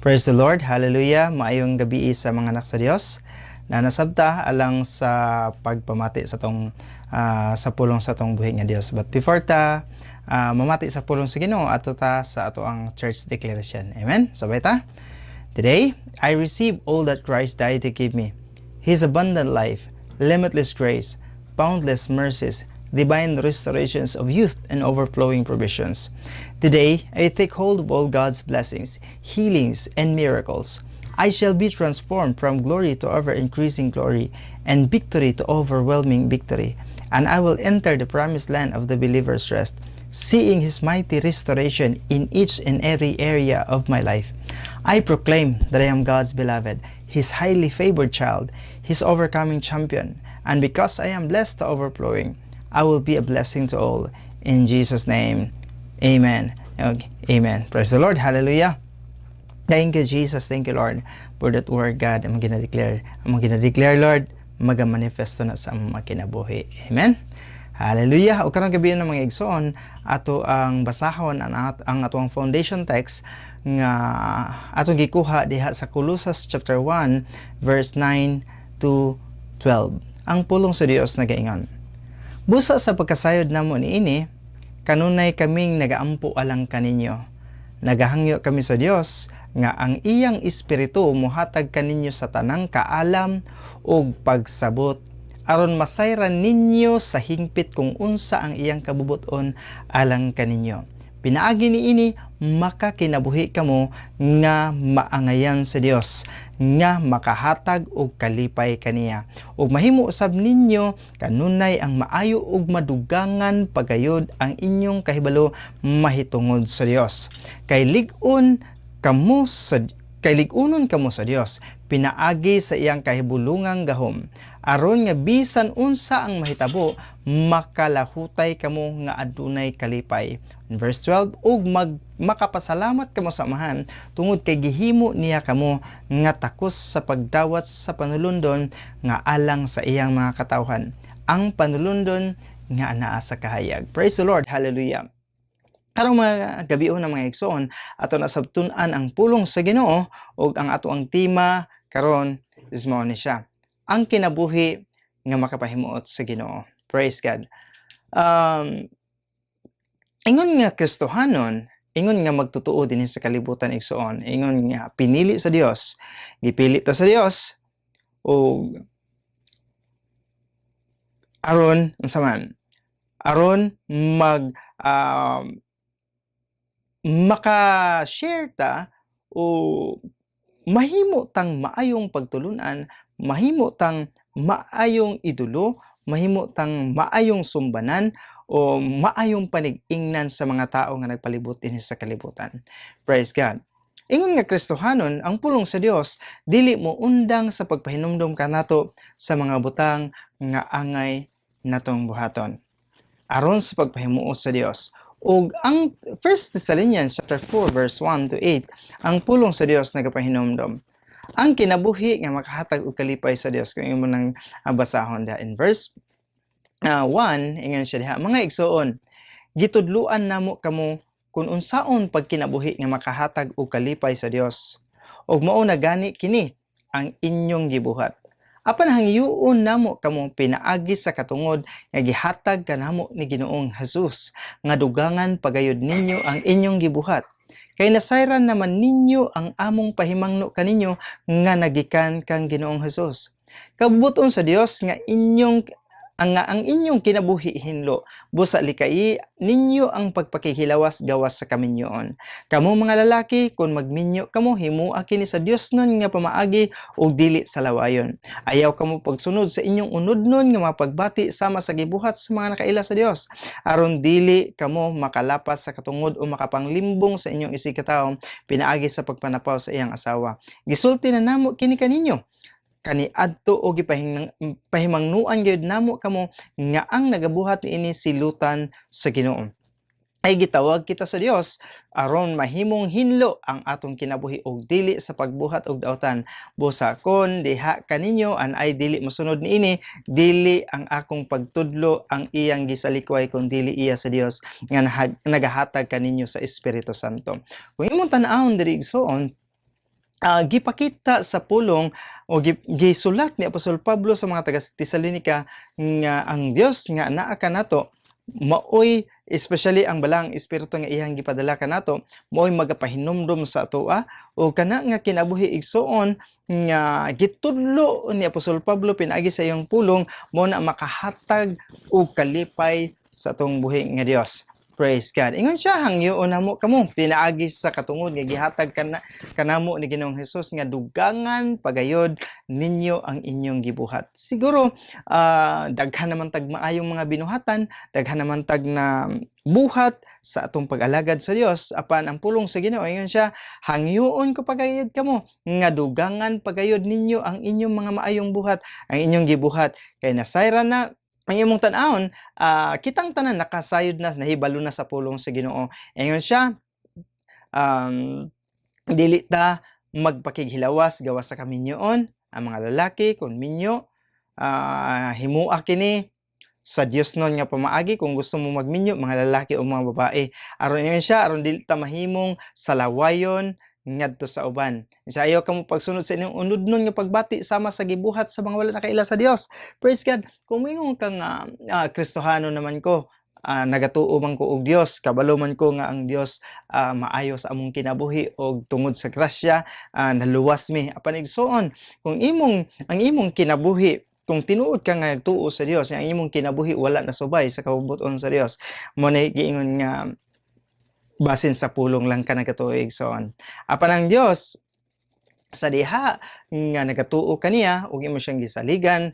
Praise the Lord. Hallelujah. Maayong gabi sa mga anak sa Dios. Na nasabta alang sa pagpamati sa tong sa pulong sa tong buhi nga Dios. But before ta mamati sa pulong sa Ginoo, ato ta sa ato ang church declaration. Amen. Sabay ta. Today, I receive all that Christ died to give me. His abundant life, limitless grace, boundless mercies, divine restorations of youth, and overflowing provisions. Today, I take hold of all God's blessings, healings, and miracles. I shall be transformed from glory to ever increasing glory, and victory to overwhelming victory. And I will enter the promised land of the believer's rest, seeing His mighty restoration in each and every area of my life. I proclaim that I am God's beloved, His highly favored child, His overcoming champion. And because I am blessed to overflowing, I will be a blessing to all. In Jesus' name, amen. Okay. Amen. Praise the Lord. Hallelujah. Thank you, Jesus. Thank you, Lord, for that word, God. Among gina-declare. Among gina-declare, Lord, maga-manifesto na sa among mga kinabuhi. Amen. Hallelujah. O karong gabi na, mga igsoon, ato ang basahon ang ato ang foundation text nga atong gikuha diha sa Colossus chapter 1 verse 9 to 12. Ang pulong sa Dios nagaingon: "Busa sa pagkasayod namo niini, kanunay kaming nagaampo alang kaninyo. Nagahangyo kami sa Dios nga ang iyang espiritu mohatag kaninyo sa tanang kaalam ug pagsabot aron masayran ninyo sa hingpit kung unsa ang iyang kabubuton alang kaninyo. Pinaagi niini makakinabuhi kamo nga maangayan sa Dios, nga makahatag og kalipay kaniya. Ug mahimo usab ninyo kanunay ang maayo ug madugangan pagayod ang inyong kahibalo mahitungod sa Dios. Kay lig-unon kamo sa Dios pinaagi sa iyang kahibulungang gahom, aron nga bisan unsa ang mahitabo, makalahutay kamo nga adunay kalipay." In verse 12, "Ug makapasalamat kamo sa Amahan tungod kay gihimo niya kamo nga takos sa pagdawat sa panulundon nga alang sa iyang mga katawhan, ang panulundon nga anaa sa kahayag." Praise the Lord. Hallelujah. Karong mga gabi ng mga igsoon, ato na sabtun-an ang pulong sa Ginoo ug ang ato ang tema karon is mao ni siya: ang kinabuhi nga makapahimuot sa Ginoo. Praise God. Ingon nga Kristohanon, ingon nga magtotoo dinhi sa kalibutan, igsoon, ingon nga pinili sa Dios, gipili ta sa Dios ug aron unsa man, aron mag maka-share ta o mahimo tang maayong pagtulunan, mahimo tang maayong idolo, mahimo tang maayong sumbanan o maayong panig-ingnan sa mga tao nga nagpalibot dinhi sa kalibutan. Praise God. Ingon nga Kristohanon, ang pulong sa Dios dili mo undang sa pagpahinumdom kanato sa mga butang nga angay natong buhaton aron sa pagpahimuot sa Dios. Ug ang 1 Thessalonians chapter 4 verse 1 to 8, ang pulong sa Dios nagapahinumdom: ang kinabuhi nga makahatag og kalipay sa Dios. Kung imo nang basahon diha in verse 1, ingon siya diha, "Mga igsoon, gitudluan namo kamo kung unsaon pagkinabuhi nga makahatag og kalipay sa Dios. Ug mao na gani kini ang inyong gibuhat. Apan hangyoon namo kamo pinaagi sa katungod nga gihatag kanamo ni Ginoong Jesus nga dugangan pagayod ninyo ang inyong gibuhat. Kay nasayran naman ninyo ang among pahimangno kaninyo nga nagikan kang Ginoong Jesus. Kabubuton sa Dios nga ang inyong kinabuhi hinlo, busa likai ninyo ang pagpakihilawas gawas sa kaminyoon. Kamo mga lalaki, kung magminyo kamo, himoa kini sa Diosnon nga pamaagi ug dili sa lawayon. Ayaw kamo pagsunod sa inyong unodnon nga mga pagbati sama sa gibuhat sa mga nakaila sa Dios, aron dili kamo makalapas sa katungod o makapanglimbong sa inyong isigkatawo pinaagi sa pagpanapaw sa iyang asawa. Gisulti na namo kini kaninyo kaniadto o gipahimangnuan gyud namo kamo nga ang nagabuhat niini silutan sa Ginoo. Ay gitawag kita sa Dios aron mahimong hinlo ang atong kinabuhi og dili sa pagbuhat og dautan. Busa kon diha kaninyo an ay dili mosunod niini, dili ang akong pagtudlo ang iyang gisalikway kun dili iya sa Dios nga nagahatag kaninyo sa Espiritu Santo." Kung imong tan-awon diri, igsoon, Gipakita sa pulong o gisulat ni Apostol Pablo sa mga taga Tesalonica nga ang Dios nga naa kanato maoy, especially ang Balaang Espiritu nga iyang gipadala kanato, maoy magapahinumdom sa atoa. O kana nga kinabuhi, igsuon, nga gitudlo ni Apostol Pablo pinaagi sa iyang pulong, mo na makahatag og kalipay sa atong buhi nga Dios. Praise God. Ingon siya, hangyoon namo kamo pinaagi sa katungod nga gihatag kanamo ni Ginoong Hesus nga dugangan pagayod ninyo ang inyong gibuhat. Siguro daghan naman tag maayong mga binuhatan, daghan naman tag na buhat sa atong pag-alagad sa Dios, apan ang pulong sa Ginoo, ingon siya, hangyoon ko pagayod kamo nga dugangan pagayod ninyo ang inyong mga maayong buhat, ang inyong gibuhat, kay nasayran na ang imong tan-awon, kitang tanan nakasayod na, nahibalo na sa pulong sa Ginoo. Ingon siya, dili ta magpakighilawas gawas sa kaminyoon. Ang mga lalaki kung minyo, himua kini sa Dios nun nga pamaagi kung gusto mo magminyo, mga lalaki o mga babae, aron, ingon siya, aron dili ta mahimong salawayon ngadto sa uban. Sa ayaw kamo pagsunod sa inyong unudnon nga pagbati sama sa gibuhat sa mga wala nakaila sa Dios. Praise God. Kung moingon ka nga Kristohano naman ko, nagatuo man ko og Dios, kabalo man ko nga ang Dios maayo sa among kinabuhi og tungod sa grasya naluwas mi. Apan igsuon, kung imong ang imong kinabuhi, kung tinuod ka nga nagtuo sa Dios, ang imong kinabuhi wala na subay sa kabubut-on sa Dios, mo na giingon nga basin sa pulong lang ka nagatuo, igsoon. Apan ang Dios, sa diha nga nagatuo kaniya ug imo siyang gisaligan,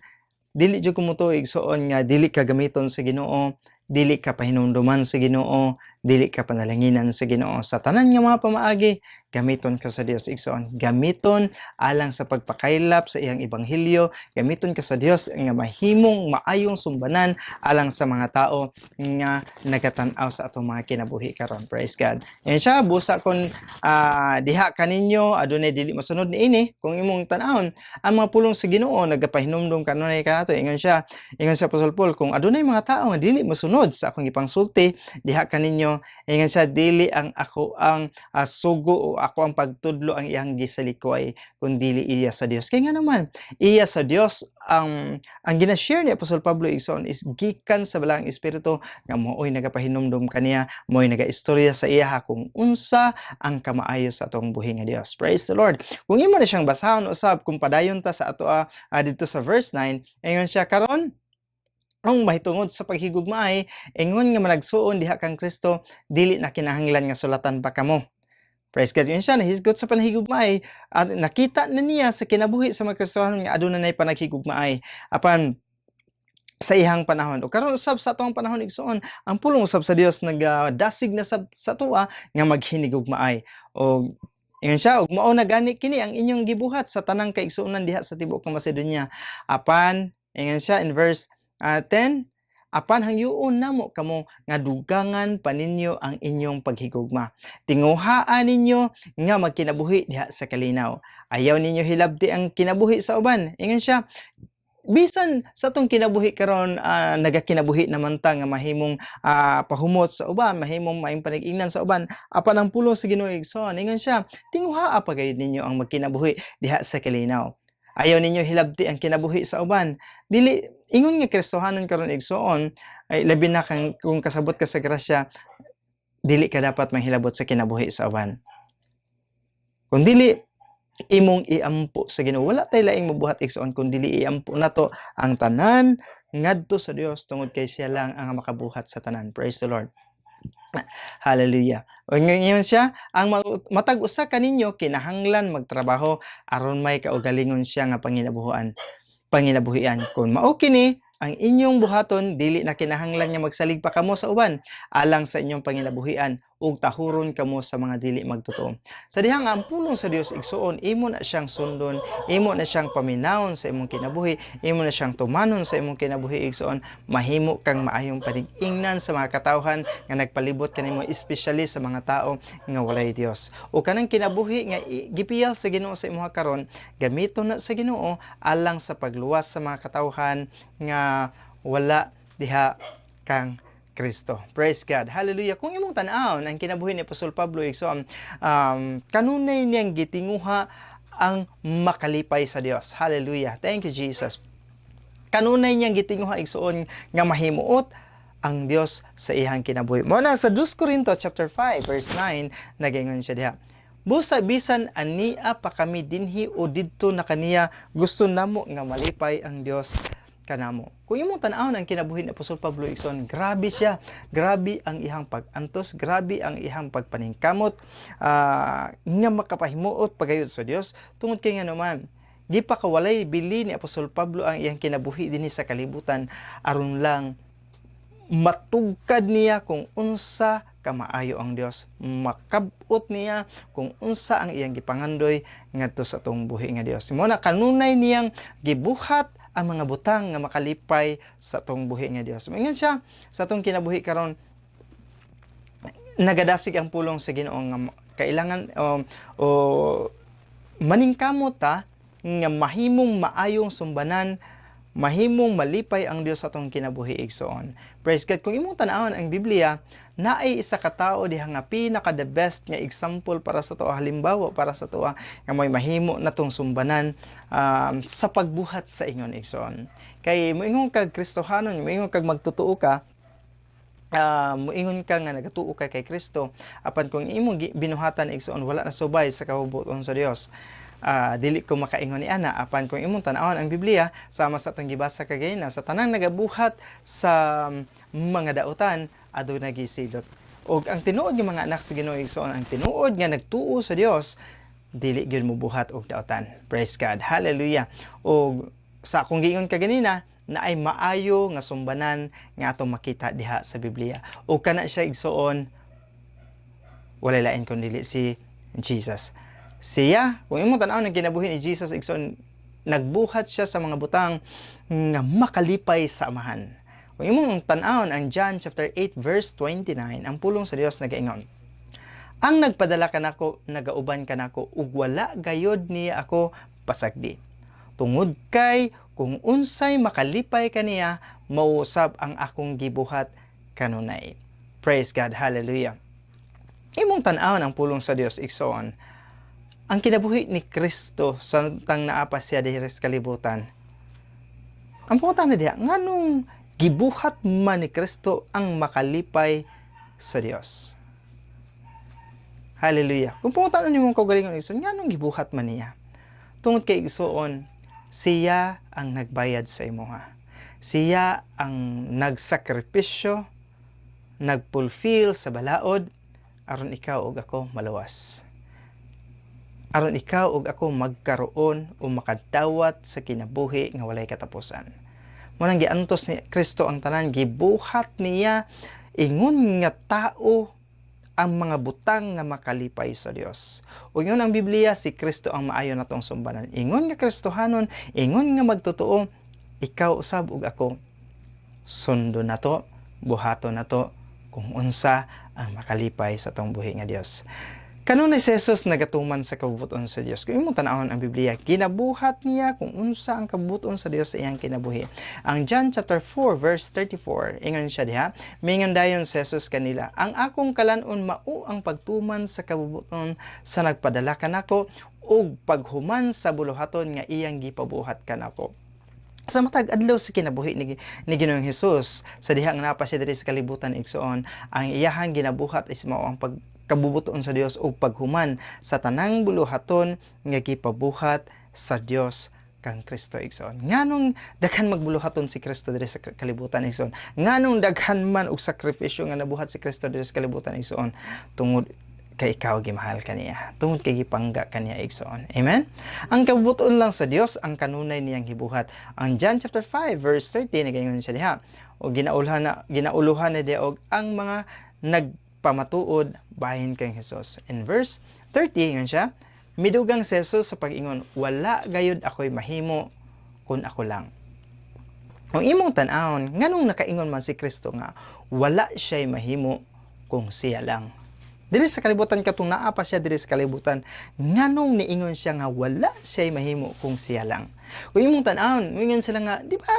dili jud ko igsuon nga dili ka gamiton sa Ginoo, dili ka pahinumduman sa Ginoo, dili ka panalanginan sa Ginoo. Sa tanan nga mga pamaagi, gamiton ka sa Dios, igsoon. Gamiton alang sa pagpakaylap sa iyang ebanghelyo, gamiton ka sa Dios nga mahimong maayong sumbanan alang sa mga tao nga nagatan-aw sa atong mga kinabuhi karon. Praise God. Yan siya, busa kon diha kaninyo adunay dili mosunod niini, kung imong tan-awon ang mga pulong sa Ginoo nagapahinumdum kanunay kanato. Ingon siya, ingon sa Apostol Paul, kung adunay mga tao nga dili mosunod sa akong gipangsulti diha kaninyo, ingon siya, dili ang ako ang sugo o ako ang pagtudlo ang iyang gisalikway kun dili iya sa Dios. Kay nga naman iya sa Dios ang gina-share ni Apostol Pablo, igsoon, is gikan sa Balaang Espiritu nga mooy nagapahinumdum kaniya, mooy nagaistorya sa iya kung unsa ang kamaayo sa atong buhi nga Dios. Praise the Lord. Kung imo na siyang basahon usab, kung padayon ta sa ato didto sa verse 9, ingon siya, karon ang mahitungod sa paghigugmaay, ingon nga managsuon diha kang Kristo, dili na kinahanglan nga sulatan pa kamo. Praise God. Yun siya, nahisgot sa panahigugmaay. At nakita na niya sa kinabuhi sa mga Kristohanon nga aduna nay panaghigugmaay. Apan sa iyang panahon. O karon usab sa atong panahon, igsuon, ang pulong usab sa Dios nagadasig na sa tuwa nga maghinigugmaay. O ingon siya, ug mao na gani kini ang inyong gibuhat sa tanang kaigsuonan diha sa tibuok nga Macedonia. Apan ingon siya in verse 10, apan hangyoon namo kamo nga dugangan pa ninyo ang inyong paghigugma. Tinguhaan ninyo nga magkinabuhi diha sa kalinaw. Ayaw ninyo hilabti ang kinabuhi sa uban. Ingon siya, bisan sa atong kinabuhi karon nagakinabuhi naman ta nga mahimong pahumot sa uban, mahimong maayong panig-ingnan sa uban, apan ang pulong sa Ginoo, igsoon, ingon siya, tinguhaa pa gayud ninyo ang magkinabuhi diha sa kalinaw. Ayaw ninyo hilabti ang kinabuhi sa uban. Dili ingon nga Kristohanon karon, igsoon, ay labi na kang kung kasabot ka sa grasya, dili ka dapat manghilabot sa kinabuhi sa uban. Kung dili imong iampo sa Ginoo, wala tay laing mabuhat, igsoon, kun dili iampo nato ang tanan ngadto sa Dios tungod kay siya lang ang makabuhat sa tanan. Praise the Lord. Hallelujah. O ngayon siya, ang matag usa kaninyo kinahanglan magtrabaho aron may kaugalingon siya nga panginabuhian. Panginabuhian. Kung mao kini ang inyong buhaton, dili na kinahanglan nga magsalig pa kamo sa uban alang sa inyong panginabuhian ug tahuron kamo sa mga dili magtotoo. Sa diha nga ang pulong sa Dios, igsuon, imo na siyang sundon, imo na siyang paminawon sa imong kinabuhi, imo na siyang tumanon sa imong kinabuhi, igsuon, mahimo kang maayong panig-ingnan sa mga katawhan nga nagpalibot kanimo, especially sa mga tao nga walay Dios. O kanang kinabuhi nga gipiyal sa Ginoo sa imuha karon, gamiton na sa Ginoo alang sa pagluwas sa mga katawhan nga wala diha kang Kristo. Praise God. Hallelujah. Kung imong tan-awon ang kinabuhi ni Apostol Pablo, igsoon, kanunay niyang gitinguha ang makalipay sa Dios. Hallelujah. Thank you, Jesus. Kanunay niyang gitinguha, igsuon, nga mahimuot ang Dios sa iyang kinabuhi. Mao na sa 2 Corinto chapter 5 verse 9, nagaingon siya diha. "Busa bisan ania pa kami dinhi o didto na kaniya, gusto namo nga malipay ang Dios kanamo." Kung imong tan-awon ang kinabuhi ni Apostol Pablo, igsoon, grabe siya. Grabe ang iyang pag-antos, grabe ang iyang pagpaningkamot nga makapahimuot pagayod sa Dios, tungod kay nga naman gipakawalay bili ni Apostol Pablo ang iyang kinabuhi dinhi sa kalibutan aron lang matugkad niya kung unsa kamaayo ang Dios, makabot niya kung unsa ang iyang gipangandoy ngadto sa atong buhi nga Dios. Mao na kanunay niyang gibuhat ang mga butang nga makalipay sa atong buhi nga Dios. Moingon siya sa atong kinabuhi karon, nagadasig ang pulong sa Ginoo nga kailangan o maningkamot ta nga mahimong maayong sumbanan, mahimong malipay ang Dios sa atong kinabuhi, igsoon. Praise God. Kung imong tan-awon ang Biblia, naay isa ka tawo diha nga pinaka the best nga example para sa ato, halimbawa para sa ato nga may mahimo natong sumbanan sa pagbuhat sa ingon, igsoon. Kay moingon kag Kristohanon, moingon kag magtotoo ka, muingon ka nga nagatuo ka kay Kristo, apan kung imong binuhatan, igsoon, wala na subay sa kabubut-on sa Dios, dili ko makaingon ni ana. Apan kung imong tan-awon ang Biblia, sama sa atong gibasa kagayna, sa tanang nagabuhat sa mga dautan, aduna gisilot. Og ang tinuod nga mga anak sa Ginoo, igsoon, ang tinuod nga nagtuo sa Dios, dili gyud mobuhat og dautan. Praise God. Hallelujah. Og sa akong giingon kaganina, na ay maayo nga sumbanan nga atong makita diha sa Biblia. O kana siya, igsoon, walay lain kun dili si Jesus. Siya, kung imong tan-aw ng kinabuhi ni Jesus, igsoon, nagbuhat siya sa mga butang nga makalipay sa Amahan. Kung imong tan-awon ang John chapter 8 verse 29, ang pulong sa Dios nagaingon, "Ang nagpadala kanako nagauban kanako ug wala gayod niya ako pasagdi. Tungod kay kung unsay makalipay kaniya, mao usab ang akong gibuhat kanunay." Praise God, hallelujah. Imong tan-awon ang pulong sa Dios, igsoon, ang kinabuhi ni Kristo samtang naa pa siya diri sa kalibutan. Ang pangutana diha, nganong gibuhat man ni Kristo ang makalipay sa Dios? Hallelujah. Kung pangutana nimo kaugalingon, igsoon, nganong gibuhat man niya? Tungod kay, igsoon, siya ang nagbayad sa imuha. Siya ang nagsakripisyo, nagfulfill sa balaod aron ikaw ug ako maluwas, aron ikaw ug ako magkaroon o makadawat sa kinabuhi nga walay katapusan. Mao nang giantos ni Kristo ang tanan, gibuhat niya ingon nga tao ang mga butang nga makalipay sa Dios. Ug ingon ang Biblia, si Kristo ang maayo natong sumbanan. Ingon nga Kristohanon, ingon nga magtotoo, ikaw usab ug ako, sundo nato, buhaton nato kung unsa ang makalipay sa atong buhi nga Dios. Kanunay si Jesus nagatuman sa kabubuton sa Dios. Kung imong tan-awon ang Biblia, ginabuhat niya kung unsa ang kabubuton sa Dios sa iyang kinabuhi. Ang John chapter 4 verse 34, ingon siya diha, mingon dayon si Jesus kanila, "Ang akong kalanon mao ang pagtuman sa kabubuton sa nagpadala kanako ug paghuman sa buluhaton nga iyang gipabuhat kanako." Sa matag adlaw sa kinabuhi ni Ginoong Hesus sa dihang naa pa siya diri sa kalibutan, igsoon, ang iyahang ginabuhat is mao ang pag kabubuton sa Dios ug paghuman sa tanang buluhaton nga gipabuhat sa Dios kang Kristo, igsoon. Nganong daghan magbuluhaton si Kristo diri sa kalibutan, igsoon? Nganong daghan man og sakripisyo nga nabuhat si Kristo diri sa kalibutan, igsoon? Tungod kay ikaw gimahal kaniya. Tungod kay gipangga kaniya, igsoon. Amen? Ang kabubuton lang sa Dios ang kanunay niyang gibuhat. Ang John chapter 5 verse 30, nagaingon siya diha. O ginauluhan na diha og ang mga nagpamatuod bahin kang Jesus. In verse 30, ingon siya, midugang si Jesus sa pag-ingon, "Wala gayud ako'y mahimo kun ako lang." Kung imong tan-awon, nganong nakaingon man si Kristo nga wala siya'y mahimo kung siya lang? Diri sa kalibutan, katong naa pa siya diri sa kalibutan, nganong niingon siya nga wala siya'y mahimo kung siya lang? Kung imong tan-awon, moingon sila nga, di ba,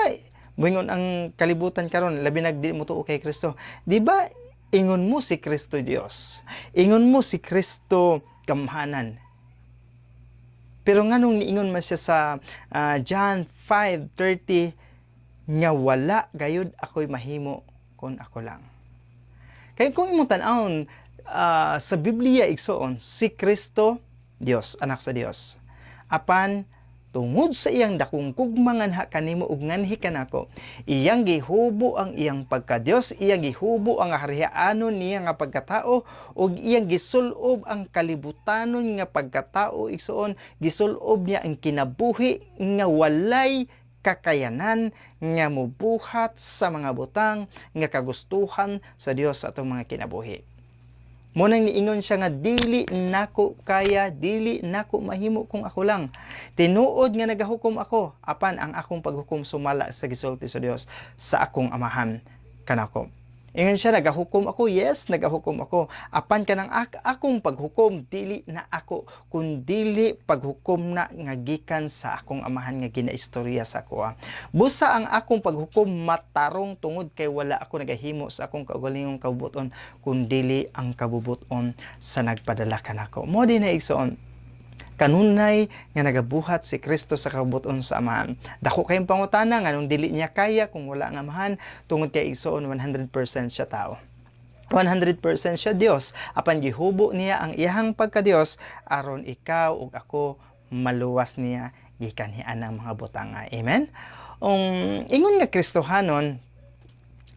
moingon ang kalibutan karon, labi nag di mo tuo kay Kristo. Di ba ingon mo si Kristo Dios? Ingon mo si Kristo gamhanan. Pero nganong niingon man siya sa John 5:30 nga wala gayud ako'y mahimo kon ako lang? Kay kung imong tan-awon sa Biblia, igsoon, si Kristo Dios, anak sa Dios. Apan tungod sa iyang dakong gugma nganha kanimo ug nganhi kanako, iyang gihubo ang iyang pagka-Dios, iyang gihubo ang harianon niya nga pagkatao, ug iyang gisulob ang kalibutanon nga pagkatao, igsoon. Gisulob niya ang kinabuhi nga walay kakayanan nga mubuhat sa mga butang nga kagustuhan sa Dios sa atong mga kinabuhi. Mao nang niingon siya nga dili nako kaya, dili nako mahimo kung ako lang. Tinuod nga nagahukom ako, apan ang akong paghukom sumala sa gisulti sa Dios sa akong Amahan kanako. Ingon siya, nagahukom ako, yes, nagahukom ako. Apan kanang akong paghukom, dili na ako, kun dili paghukom na nga gikan sa akong Amahan nga ginaistorya sa ako. Busa ang akong paghukom matarong tungod kay wala ako nagahimo sa akong kaugalingong kabubuton, kun dili ang kabubuton sa nagpadala kanako. Mao diay na, igsoon, kanunay nga nagabuhat si Kristo sa kabubuton sa Amahan. Dako kayong pangutana nganong dili niya kaya kung wala ang Amahan, tungod kay, igsoon, 100% siya tao. 100% siya Dios. Apan gihubo niya ang iyahang pagka-Dios aron ikaw ug ako maluwas niya gikan ang mga butanga. Amen. Ingon nga Kristohanon,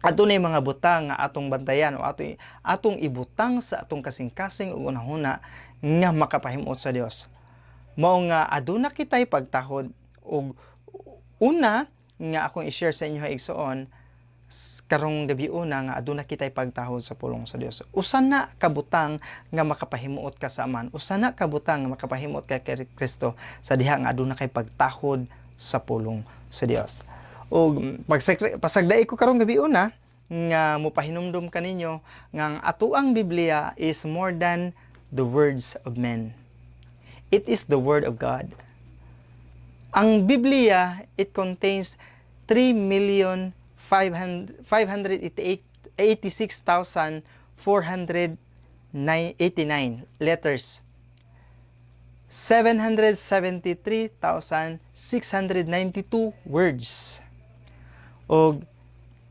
adunay mga butang nga atong bantayan o atong ibutang sa atong kasing-kasing ug unahuna nga makapahimuot sa Dios. Mao nga aduna kitay pagtahod, ug una nga akong i-share sa inyo, igsoon, karong gabi una nga aduna kitay pagtahod sa pulong sa Dios. Usa na kabutang nga makapahimuot ka sa Amahan. Usa na kabutang nga makapahimuot ka kay Kristo sa diha nga aduna kay pagtahod sa pulong sa Dios. Ug pasagdai ko karong gabi una nga mopahinumdum kaninyo nga ang atoang Biblia is more than the words of men. It is the word of God. Ang Biblia, it contains 3,586,489 letters. 773,692 words. Og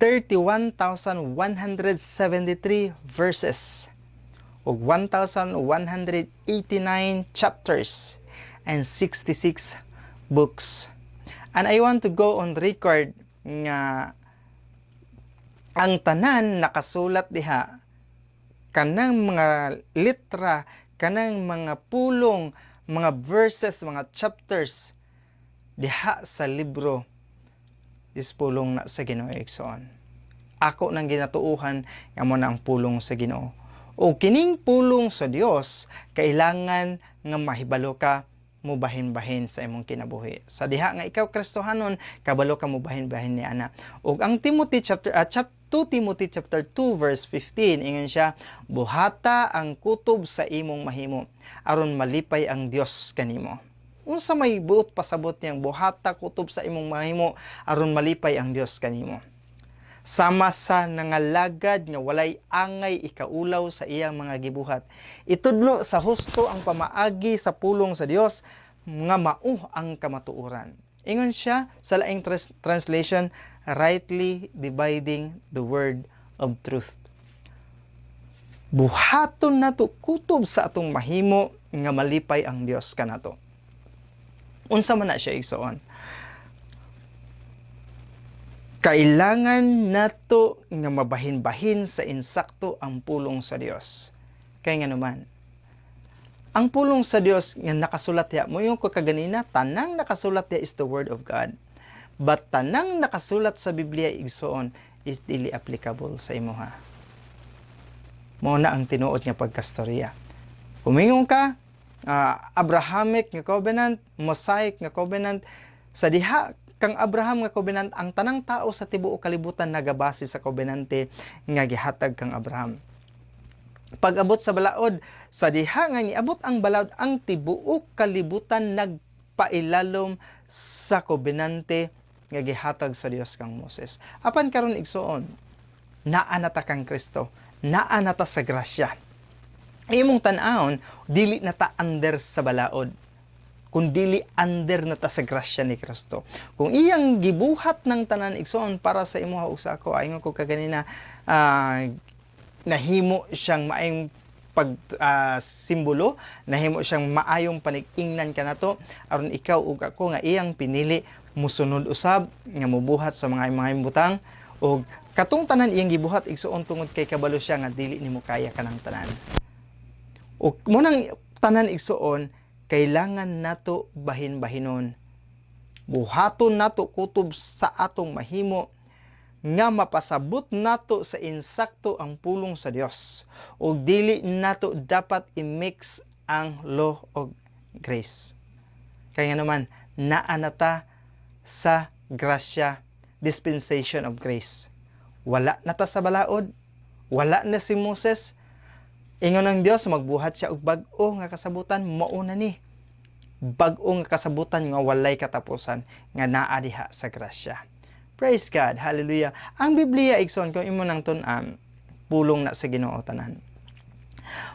31,173 verses ug 1,189 chapters and 66 books. And I want to go on record nga ang tanan nakasulat diha, kanang mga litra, kanang mga pulong, mga verses, mga chapters diha sa libro is pulong na sa Ginoo, igsoon. Ako nang ginatuuhan nga mao na ang pulong sa Ginoo. O kining pulong sa Dios, kailangan nga mahibalo ka mubahin-bahin sa imong kinabuhi. Sa diha nga ikaw Kristohanon, kabalo ka mubahin-bahin ni ana. Ug ang Timothy chapter chapter 2 Timothy chapter 2 verse 15, ingon siya, "Buhata ang kutob sa imong mahimo aron malipay ang Dios kanimo." Unsa may buot pasabot niyang buhata kutob sa imong mahimo aron malipay ang Dios kanimo? Sama sa nangalagad nga walay angay ikaulaw sa iyang mga gibuhat. Itudlo sa husto ang pamaagi sa pulong sa Dios nga mao ang kamatuoran. Ingon siya sa laing translation, rightly dividing the word of truth. Buhaton nato kutob sa atong mahimo nga malipay ang Dios kanato. Unsa man na siya, igsoon? Kailangan nato nga mabahin-bahin sa insakto ang pulong sa Dios. Kay nga naman, ang pulong sa Dios nga nakasulat diha, moingon ko kaganina, tanang nakasulat diha is the word of God. But tanang nakasulat sa Biblia, igsoon, is dili applicable sa imuha. Mao na ang tinuod nga pagkastorya. Kumingon ka, Abrahamic nga covenant, Mosaic nga covenant, sa diha kang Abraham nga covenant, ang tanang tao sa tibuok kalibutan nagabase sa covenante nga gihatag kang Abraham. Pag-abot sa balaod, sa diha nga niabot ang balaod, ang tibuok kalibutan nagpailalom sa kobenante nga gihatag sa Dios kang Moses. Apan karon, igsoon, naa na ta kang Kristo, naa na ta sa grasya. Imong tan-awon, dili na ta under sa balaod. Kung dili under na ta sa grasya ni Kristo. Kung iyang gibuhat ng tanan, igsoon, para sa imuha ug sa ako, ingon ko kaganina, nahimo siyang maayong pag simbolo, nahimo siyang maayong panig-ingnan kanato aron ikaw ug ako nga iyang pinili musunod usab nga mubuhat sa mga mga butang. Ug katong tanan iyang gibuhat, igsoon, tungod kay kabalo siya nga dili nimo kaya kanang tanan. Ug mao nang tanan, igsoon, kailangan nato bahin-bahinon. Buhaton nato kutob sa atong mahimo nga mapasabot nato sa insakto ang pulong sa Dios. Ug dili nato dapat i-mix ang law og grace. Kaya naman, naa na ta sa grasya, dispensation of grace. Wala na ta sa balaod, wala na si Moses. Ingon ng Dios, magbuhat siya og bag-o nga kasabutan, mao na ni. Bag-o nga kasabutan nga walay katapusan nga naa diha sa grasya. Praise God. Hallelujah. Ang Biblia, igsoon, kung imo nang tun-an, pulong na sa Ginoo tanan.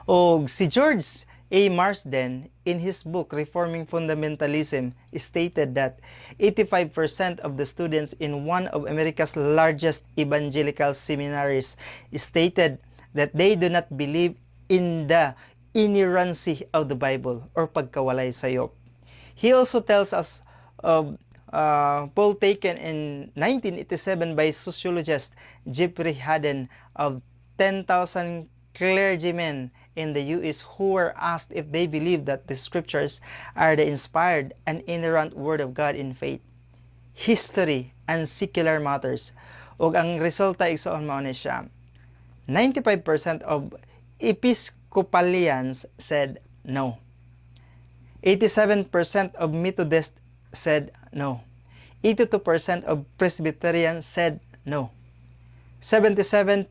Og si George A. Marsden, in his book Reforming Fundamentalism, stated that 85% of the students in one of America's largest evangelical seminaries stated that they do not believe in the inerrancy of the Bible or pagkawalay sayop. He also tells us of poll taken in 1987 by sociologist Jeffrey Haden of 10,000 clergymen in the U.S. who were asked if they believed that the scriptures are the inspired and inerrant word of God in faith, history, and secular matters. Ug ang resulta, igsoon, mao ni siya. 95% of Episcopalians said no. 87% of Methodists said no. 82% of Presbyterians said no. 77%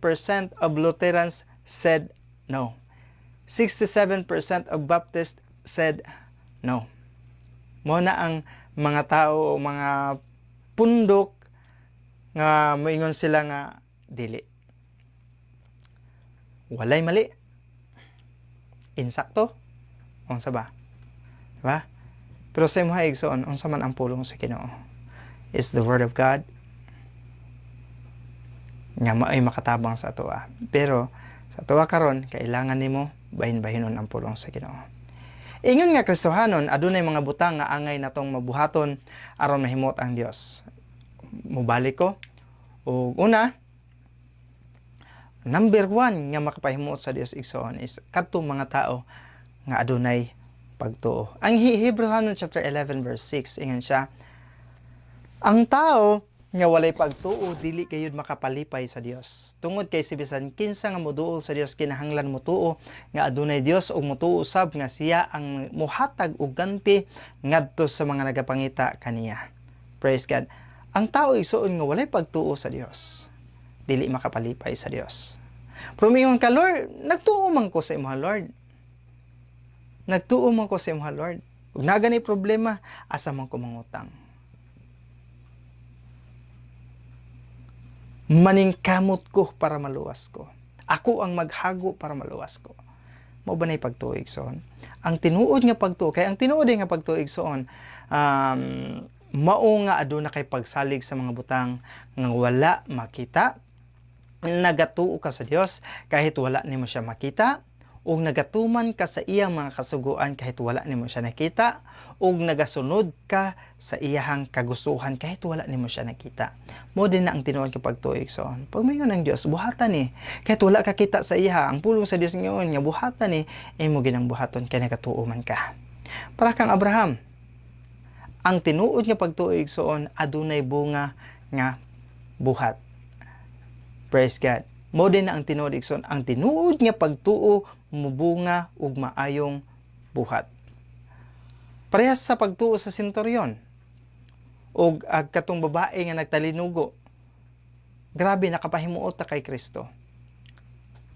of Lutherans said no. 67% of Baptists said no. Mao na ang mga tao, mga pundok nga moingon sila nga dili. Walay mali. Insakto. Unsa ba? Diba? Pero sa imong igsoon, unsa man ang pulong sa Ginoo? Is the word of God nga maoy makatabang sa atoa. Pero sa atoa karon, kailangan nimo bahin-bahinon ang pulong sa Ginoo. Ingon nga Kristohanon, adunay mga butang nga angay natong mabuhaton aron mahimot ang Dios. Mubalik ko. Ug una, number one nga makapahimuot sa Dios, igsoon, is kadtong mga tao nga adunay pagtuo. Ang Hebrew chapter 11 verse 6, ingon siya, "Ang tao nga walay pagtuo dili gayud makapalipay sa Dios. Tungod kay si bisan kinsa nga moduol sa Dios kinahanglan motuo nga adunay Dios ug motuo usab nga siya ang muhatag og ganti ngadto sa mga nagapangita kaniya." Praise God. Ang tao, igsoon, nga walay pagtuo sa Dios dili makapalipay sa Dios. Pero miingon ka, "Lord, nagtuo man ko sa imo, Lord. Nagtuo man ko sa imo, Lord. Ug naa gani problema, asa man ko mangutang? Maningkamot ko para maluwas ko. Ako ang maghago para maluwas ko." Mao ba na'y pagtuo, igsoon? Ang tinuod nga pagtuo, kay ang tinuod nga pagtuo, igsoon, mao nga aduna kay pagsalig sa mga butang nga wala makita, nagatuo ka sa Dios kahit wala nimo siya makita, ug nagatuman ka sa iyang mga kasuguan kahit wala nimo siya nakita, ug nagasunod ka sa iyahang kagustuhan kahit wala nimo siya nakita. Mao din na ang tinuod nga pagtuo, igsoon. Pag moingon ang Dios, "Buhatan ni," kahit wala ka kita sa iya, ang pulong sa Dios ngayon nga buhatan ni, imo ginang buhaton kay nagatuo man ka. Para kang Abraham, ang tinuod nga pagtuo, igsoon, adunay bunga nga buhat. Praise God. Mao din na ang tinuod, igsoon. Ang tinuod nga pagtuo mubunga ug maayong buhat. Parehas sa pagtuo sa senturyon ug ag katong babae nga nagtalinugo. Grabe, nakapahimuot ta kay Kristo.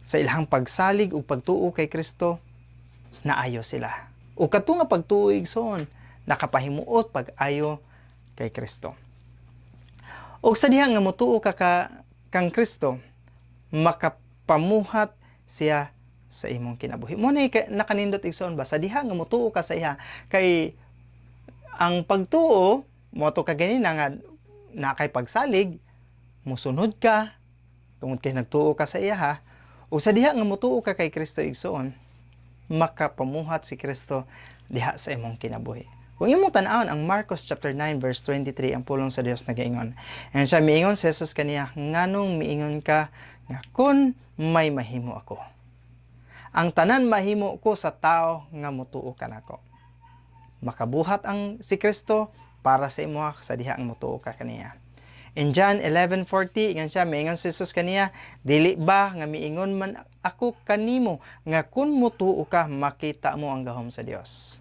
Sa ilang pagsalig ug pagtuo kay Kristo, naayo sila. Ug kato nga pagtuo, igsoon, nakapahimuot pag-ayo kay Kristo. Ug sa diha nga motuo ka kang Kristo, makapamuhat siya sa imong kinabuhi. Mao na nakanindot, igsoon ba, sa diha nga motuo ka sa iya kay Ang pagtuo, mo to ka ganina nga na kay pagsalig, musunod ka tungod kay nagtuo ka sa iya ha. Ug sa diha nga mutuo ka kay Kristo, igsoon, makapamuhat si Kristo diha sa imong kinabuhi. Kung imong tan-awon ang Marcos chapter 9 verse 23, ang pulong sa Dios nagaingon. And siya miingon si Jesus kaniya, "Nganong miingon ka nga kun may mahimo ako? Ang tanan mahimo ko sa tao nga mutuo kanako." Makabuhat ang si Kristo para sa imo sa diha ang mutuo ka kaniya. In John 11:40, ingon siya, miingon si Jesus kaniya, "Dili ba nga miingon man ako kanimo nga kun mutuo ka, makita mo ang gahom sa Dios?"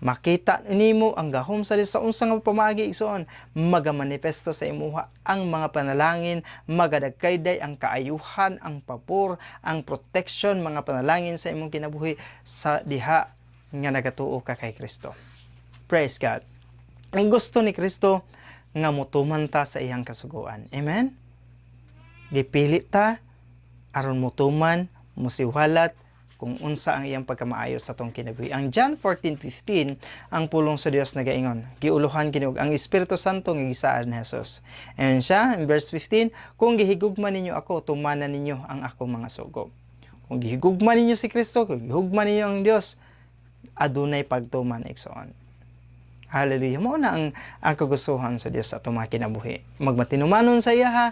Makita nimo ang gahom sa Dios sa unsa nga pamaagi, igsoon, magamanifesto sa imuha ang mga panalangin, magadagkayday ang kaayuhan, ang pabor, ang protection, mga panalangin sa imong kinabuhi sa diha nga nagatuo ka kay Kristo. Praise God. Ang gusto ni Kristo nga mutuman ta sa iyang kasuguan. Amen? Gipili ta aron mutuman, musiwalat kung unsa ang iyang pagkamaayo sa atong kinabuhi. Ang John 14:15, ang pulong sa Dios nagaingon, giuluhan kini ang Espiritu Santo nga gisaad ni Jesus. And siya, in verse 15, "Kung gihigugma ninyo ako, tumanan ninyo ang akong mga sugo." Kung gihigugma ninyo si Kristo, kung gihugma ninyo ang Dios, adunay pagtuman, igsoon. Hallelujah. Mao na ang kagustuhan sa Dios sa atong mga kinabuhi. Magmatinumanon sa iya ha,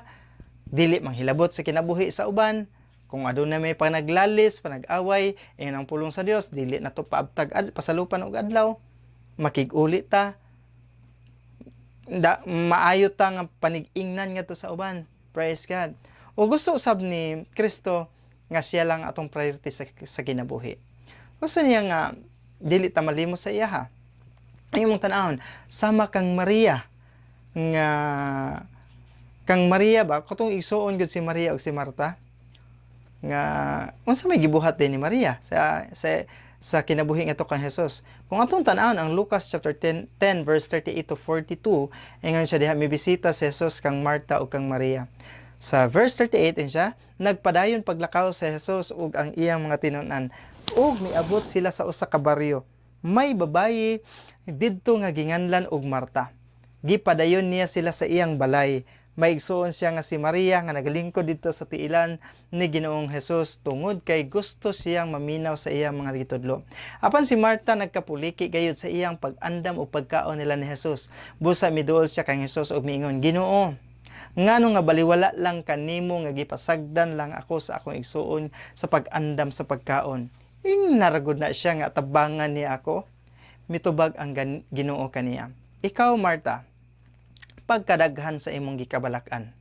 dili manghilabot sa kinabuhi sa uban. Kung aduna may panaglalis, panag-away, ingon ang pulong sa Dios, dili na to paabtag pasalupan og adlaw. Makig-uli ta. Da, maayo ta nga panig-ingnan ngadto sa uban. Praise God. O gusto usab ni Kristo nga siya lang atong priority sa kinabuhi. Gusto niya nga dili ta malimos sa iya ha. Ang imong tan-awon, sama kang Maria nga kang Maria ba, katong igsuon gud si Maria ug si Marta nga unsa may gibuhat din ni Maria sa kinabuhi ngadto kang Jesus. Kung atong tan-awon ang Lucas chapter 10 verse 38 to 42, ingon siya diha, mibisita si Jesus kang Marta ug kang Maria. Sa verse 38, ingon siya, nagpadayon paglakaw si Jesus ug ang iyang mga tinun-an ug miabot sila sa usa ka baryo. May babayi didto nga ginganlan og Marta. Gipadayon niya sila sa iyang balay. May igsuon siya nga si Maria nga nagalingkod didto sa tiilan ni Ginoong Hesus tungod kay gusto siyang maminaw sa iyang mga gitudlo. Apan si Marta nagkapuliki gayud sa iyang pag-andam og pagkaon nila ni Jesus. Busa miduol siya kang Hesus ug miingon, "Ginoo, ngano nga baliwala lang kanimo nga gipasagdan lang ako sa akong igsuon sa pag-andam sa pagkaon? Ing naragod na siya nga tabangan niya ako." Mitubag ang Ginoo kaniya, "Ikaw, Marta, pagkadaghan sa imong gikabalak-an.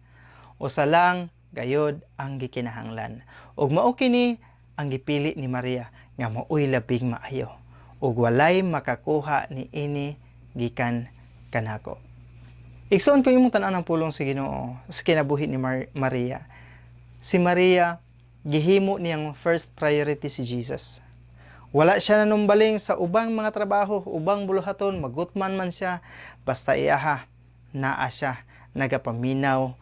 Usa lang gayod ang gikinahanglan. Ug mao kini ang gipili ni Maria nga maoy labing maayo. Ug walay makakuha ni ini gikan kanako." Igsoon, kung imong tan-aw ang pulong sa Ginoo sa kinabuhi ni Maria. Si Maria, gihimo niyang first priority si Jesus. Wala siya nanumbaling sa ubang mga trabaho, ubang buluhaton, magutman man siya, basta iyaha, naa siya nagapaminaw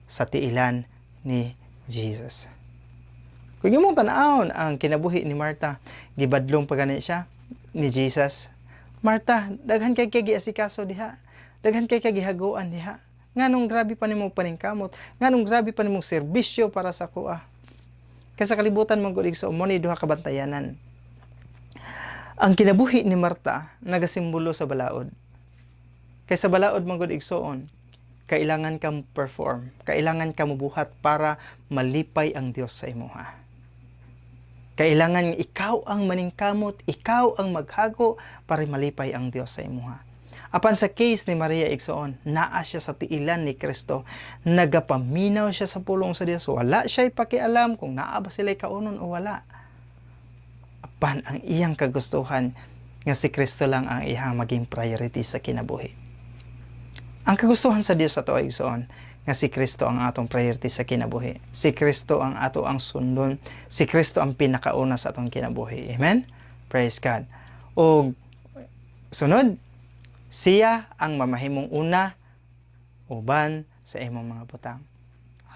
sa tiilan ni Jesus. Kung imong tan-awon ang kinabuhi ni Marta, gibadlong pa gani siya ni Jesus. "Marta, daghan kay kay giasikaso diha. Daghan kay kay gihaguan diha. Nganong grabe pa nimo paningkamot? Nganong grabe pa nimong serbisyo para sa akoa?" Kay sa kalibutan man gud, igsoon, mo ni duha ka bantayanan. Ang kinabuhi ni Marta nagasimbolo sa balaod. Kay sa balaod man gud, igsoon, kailangan ka perform, kailangan ka mubuhat para malipay ang Dios sa imuha. Kailangan ikaw ang maningkamot, ikaw ang maghago para malipay ang Dios sa imuha. Apan sa case ni Maria, igsoon, naa siya sa tiilan ni Kristo. Nagapaminaw siya sa pulong sa Dios. Wala siya pakialam kung naa ba sila'y kaunon o wala. Apan ang iyang kagustuhan nga si Kristo lang ang iyang maging priority sa kinabuhi. Ang kagustuhan sa Dios sa ato, igsoon, nga si Kristo ang atong priority sa kinabuhi. Si Kristo ang ato ang sundon. Si Kristo ang pinakauna sa atong kinabuhi. Amen? Praise God. O sunod, siya ang mamahimong una uban sa imong mga butang.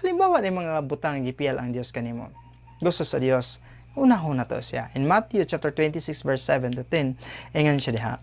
Halimbawa, ang mga butang gipiyal ang Dios kanimo. Gusto sa Dios, unahon na to siya. In Matthew chapter 26 verse 7 to 10, ingon siya diha.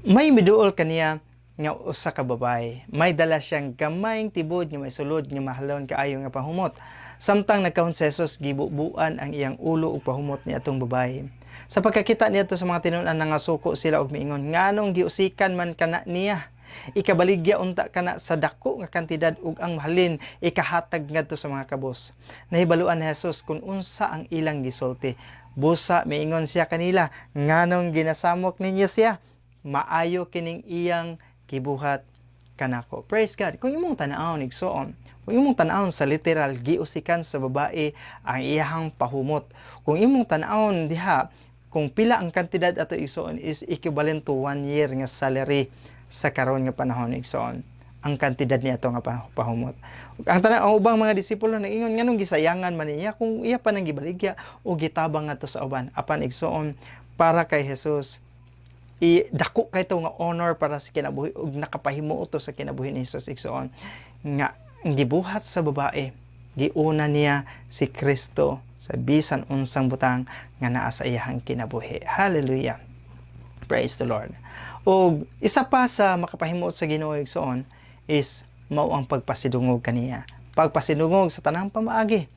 May miduol kaniya nga usa ka babaye. May dala siyang gamayng tibod nga may sulod nga mahalon kaayo nga pahumot. Samtang nagkahon si Jesus, gibubuan ang iyang ulo ug pahumot ni atong babaye. Sa pagkakita niadto sa mga tinun-an, nangasuko sila og miingon, "Nganong giusikan man kana niya? Ikabaligya unta kana sa dako nga kantidad ug ang mahalin ikahatag ngadto sa mga kabos." Nahibaluan ni Jesus kung unsa ang ilang gisulti. Busa miingon siya kanila, "Nganong ginasamok ninyo siya? Maayo kining iyang gibuhat kanako." Praise God. Kung imong tan-awon, igsoon, kung imong tan-awon sa literal, giusikan sa babae ang iyahang pahumot. Kung imong tan-awon diha, kung pila ang kantidad ato, igsoon, is equivalent to one year nga salary sa karon nga panahon, igsoon, ang kantidad niya ato nga pahumot. Ang tanan, ang ubang mga disipulo nag-ingon, "Nganong gisayangan man niya kung iya pa nang gibaligya o gitabang ngadto sa uban?" Apan, igsoon, para kay Jesus i dako kay to nga honor para sa kinabuhi ug nakapahimuot to sa kinabuhi ni Jesus, igsoon, nga ang gibuhat sa babae, giuna niya si Kristo sa bisan unsang butang nga naa sa iyahang kinabuhi. Hallelujah. Praise the Lord. Ug isa pa sa makapahimuot sa Ginoo, igsoon, is mao ang pagpasidungog kaniya. Pagpasidungog sa tanang pamaagi.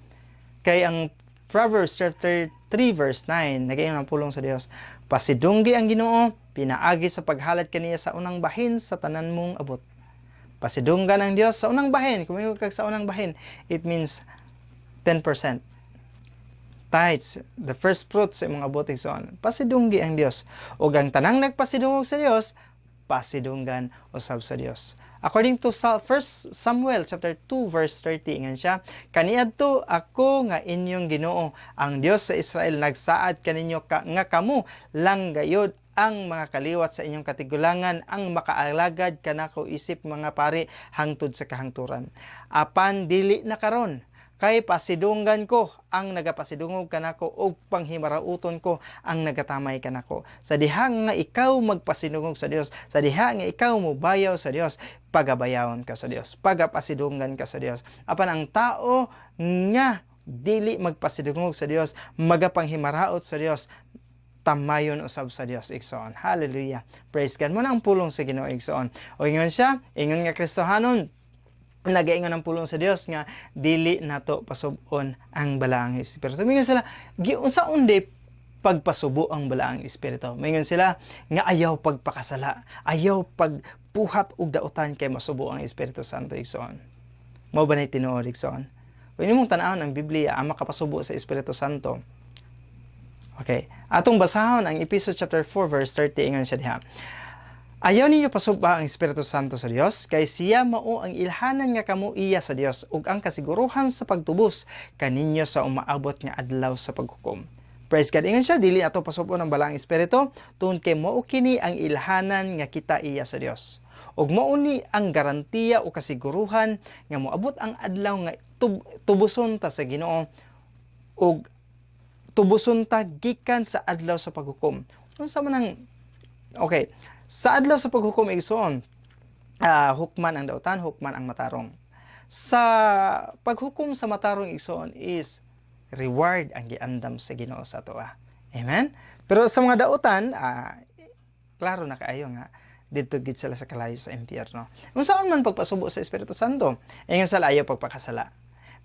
Kay ang Proverbs chapter 3 verse 9, nagaingon ang pulong sa Dios, "Pasidunggi ang Ginoo pinaagi sa paghalad kaniya sa unang bahin sa tanan mong abot." Pasidunggan ang Dios sa unang bahin. Kung moingon kag sa unang bahin, it means 10% tithes, the first fruits sa imong abot, igsoon. Pasidunggi ang Dios. Ug ang tanang nagpasidungog sa Dios, pasidunggan usab sa Dios. According to 1 Samuel chapter 2 verse 30, ingon siya, "Kaniadto ako nga inyong Ginoo, ang Dios sa Israel, nagsaad kaninyo nga kamo lang gayod ang mga kaliwat sa inyong katigulangan ang makaalagad kanako isip mga pari hangtod sa kahangturan. Apan dili na karon, kay pasidunggan ko ang nagapasidungog kanako ug panghimarauton ko ang nagatamay kanako." Sa diha nga ikaw magpasidungog sa Dios, sa diha nga ikaw mobayaw sa Dios, pagabayawon ka sa Dios, pagapasidunggan ka sa Dios. Apan ang tao nga dili magpasidungog sa Dios, magapanghimaraot sa Dios, tamayon usab sa Dios, igsoon. Hallelujah. Praise God. Mao na ang pulong sa Ginoo, igsoon. O ingon siya, ingon nga Kristohanon, nagaingon ang pulong sa Dios nga dili nato pasub-on ang Balaang Espiritu. Mingon sila, giunsaon diay pagpasubo ang Balaang Espiritu? Mingon sila nga ayaw pagpakasala, ayaw pagpuhat og dautan kay masubo ang Espiritu Santo, igsoon. Mao ba na tinuod, igsoon? Kung imong tan-awon ang Biblia, ang makapasubo sa Espiritu Santo. Okay. Atong basahon ang Ephesians chapter 4 verse 30. Ingon siya diha, "Ayaw ninyo pasuba ang Espiritu Santo sa Dios, kay siya mao ang ilhanan nga kamo iya sa Dios ug ang kasiguruhan sa pagtubos kaninyo sa umaabot nga adlaw sa paghukom." Praise God. Ingon siya, dili ato pasub-on ang Balaang Espiritu tungod kay mao kini ang ilhanan nga kita iya sa Dios. Ug mao ni ang garantiya o kasiguruhan nga moabot ang adlaw nga tubuson ta sa Ginoo ug tubuson ta gikan sa adlaw sa paghukom. Unsa man ang Okay, sa adlaw sa paghukom, igsoon, hukman ang dautan, hukman ang matarong. Sa paghukom sa matarong, igsoon, is reward ang giandam sa Ginoo sa atoa. Amen? Pero sa mga dautan, klaro na kaayo nga didto gid sila sa kalayo, sa impyerno. Unsaon man pagpasubo sa Espiritu Santo? Ingon sila, ayaw pagpakasala.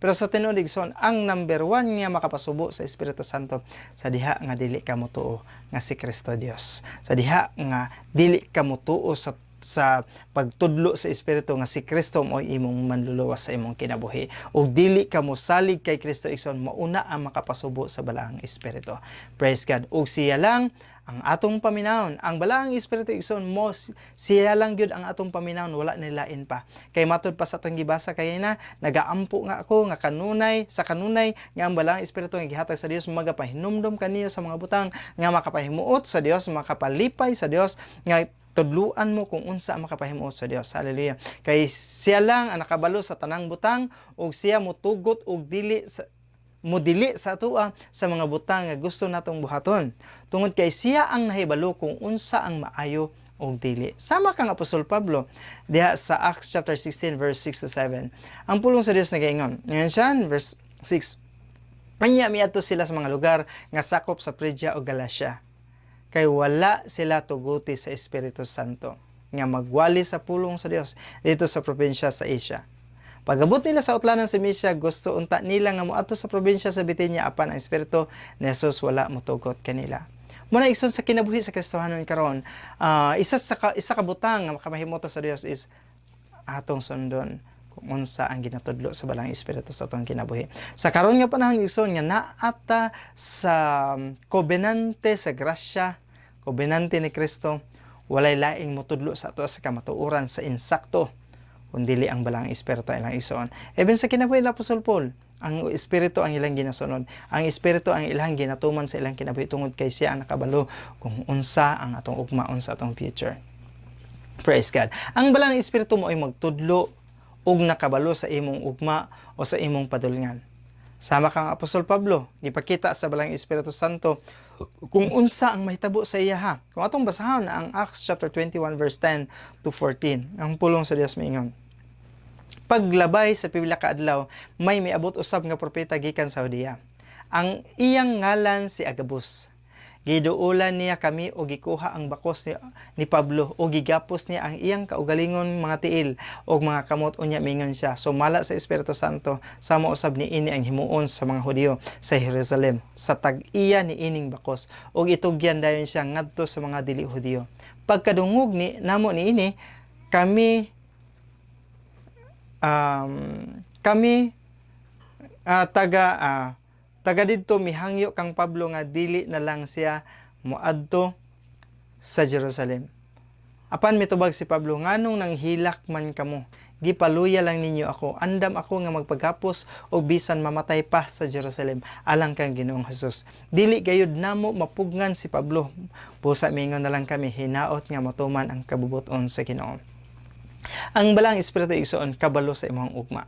Pero sa tinuod, igsoon, ang number one nga makapasubo sa Espiritu Santo, sa diha nga dili ka motuo nga si Kristo Dios. Sa diha nga dili ka motuo sa pagtudlo sa Espiritu nga si Kristo mo imong manluluwas sa imong kinabuhi. Ug dili ka mosalig kay Kristo, igsoon, mauna ang makapasubo sa Balaang Espiritu. Praise God. Ug siya lang ang atong paminawon. Ang Balaang Espiritu, igsoon, mo siya lang gyud ang atong paminawon, wala nilain pa. Kay matud pa sa atong gibasa kay na nagaampo nga ako nga kanunay sa kanunay nga ang Balaang Espiritu nga gihatag sa Dios magapahinumdom kaniyo sa mga butang nga makapahimuot sa Dios, makapalipay sa Dios, nga tudluan mo kung unsa ang makapahimuot sa Dios. Hallelujah. Kay siya lang ang nakabalo sa tanang butang ug siya motugot og dili sa modili sa atoa sa mga butang nga gusto natong buhaton. Tungod kay siya ang nahibalo kung unsa ang maayo o dili. Sama kang Apostol Pablo diha sa Acts chapter 16 verse 6 to 7. Ang pulong sa Dios nagaingon. Ngayon siya, verse 6. Anya miadto sila sa mga lugar nga sakop sa Phrygia o Galacia. Kay wala sila tuguti sa Espiritu Santo nga magwali sa pulong sa Dios dito sa probinsya sa Asia. Pag-abot nila sa utlanan sa Misia, gusto unta nila nga moadto sa probinsya sa Bitinia, apan ang Espiritu ni Jesus wala motugot kanila. Muna, igsoon, sa kinabuhi sa Kristohanon karon, isa ka butang nga makamahimota sa Dios is atong sundon kung unsa ang ginatudlo sa Balaang Espiritu sa atong kinabuhi. Sa karon nga panahon, igsoon, nga naata sa kobenante sa grasya, kobenante ni Kristo, walay laing motudlo sa ato sa kamatuoran sa insakto kung dili ang Balaang Espiritu, ilang igsoon. Even sa kinabuhi ni Apostol Paul, ang Espiritu ang ilang ginasunod. Ang Espiritu ang ilang ginatuman sa ilang kinabuhi tungod kay siya ang nakabalo kung unsa ang atong ugma, unsa atong future. Praise God. Ang Balaang Espiritu mo ay magtudlo ug nakabalo sa imong ugma o sa imong padulngan. Sama kang Apostol Pablo, gipakita sa Balaang Espiritu Santo kung unsa ang mahitabo sa iya ha. Kung atong basahon ang Acts chapter 21 verse 10 to 14, ang pulong sa Dios miingon: "Paglabay sa pipila ka adlaw, may miabot usab nga propeta gikan sa Judea. Ang iyang ngalan si Agabus. Giduolan niya kami o gikuha ang bakos ni Pablo o gigapos niya ang iyang kaugalingon mga tiil o mga kamot. Unya mingon siya, 'Sumala sa Espiritu Santo, sama usab ni ini ang himuon sa mga Hudiyo sa Jerusalem sa tag-iya ni ining bakos.' Og itugyan dayon siya ngadto sa mga dili Hudiyo. Pagkadungog ni namo ni ini, kami taga didto mihangyo kang Pablo nga dili na lang siya moadto sa Jerusalem. Apan mitubag si Pablo, 'Nganong nanghilak man kamo? Gipaluya lang ninyo ako. Andam ako nga magpaghapos o bisan mamatay pa sa Jerusalem alang kang Ginoong Jesus.' Dili gayud namo mapugngan si Pablo. Busa mingon na lang kami, 'Hinaot nga matuman ang kabubuton sa Ginoo.'" Ang Balaang Espiritu, igsoon, kabalo sa imong ugma.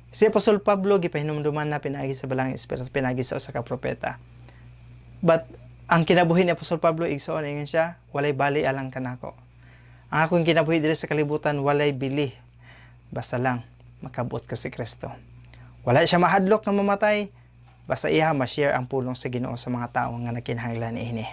Si Apostol Pablo gipahinumduman na pinaagi sa Balaang Espiritu, pinaagi sa usa ka propeta. But ang kinabuhi ni Apostol Pablo, igsoon, ingon siya, "Walay bali alang kanako. Ang akong kinabuhi diri sa kalibutan walay bili. Basta lang makabot ko si Kristo." Wala siya mahadlok nga mamatay, basta iya ma-share ang pulong sa Ginoo sa mga tawo nga nagkinahanglan niini.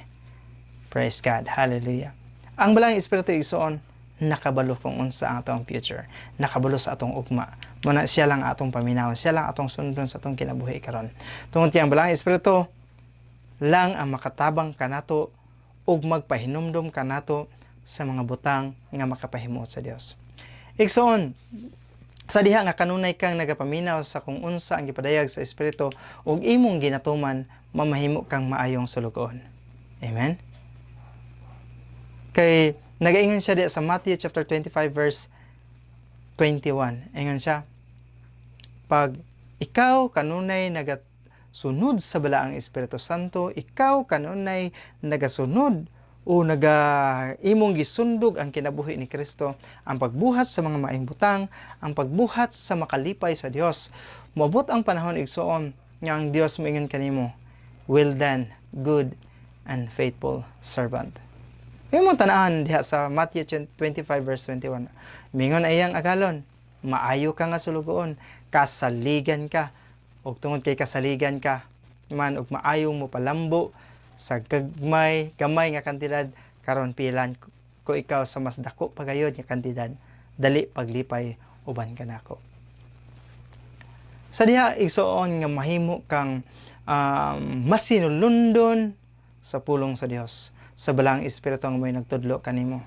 Praise God. Hallelujah. Ang Balaang Espiritu, igsoon, nakabalo kung unsa ang atong future. Nakabalo sa atong ugma. Muna siya lang atong paminawon, siya lang atong sundon sa atong kinabuhi karon. Tungod kay ang Balaang Espiritu lang ang makatabang kanato ug magpahinumdom kanato sa mga butang nga makapahimuot sa Dios. Igsoon, sa diha nga kanunay kang nagapaminaw sa kung unsa ang gipadayag sa Espiritu ug imong ginatuman, mamahimo kang maayong sulugoon. Amen? Kay nagaingon siya diya sa Matthew chapter 25 verse 21. Ingon siya, pag ikaw kanunay nagasunod sa Balaang Espiritu Santo, ikaw kanunay nagasunod o naga imong gisundog ang kinabuhi ni Kristo, ang pagbuhat sa mga maayong butang, ang pagbuhat sa makalipay sa Dios, moabot ang panahon, igsoon, nga ang Dios moingon kanimo, "Well done, good and faithful servant." Imong tan-ahan diha sa Matthew 25 verse 21. Mingon ayang agalon, "Maayo ka nga sulugoon, kasaligan ka. Ug tungod kay kasaligan ka, man ug maayo mo palambo sa gagmay, gamay nga kantidad, karon pilan ko ikaw sa mas dako pa gayod nga kantidad. Dali, paglipay uban kanako." Sa diha, igsoon, nga mahimo kang masinulundon sa pulong sa Dios, sa Balaang Espiritu ang may nagtudlo kanimo,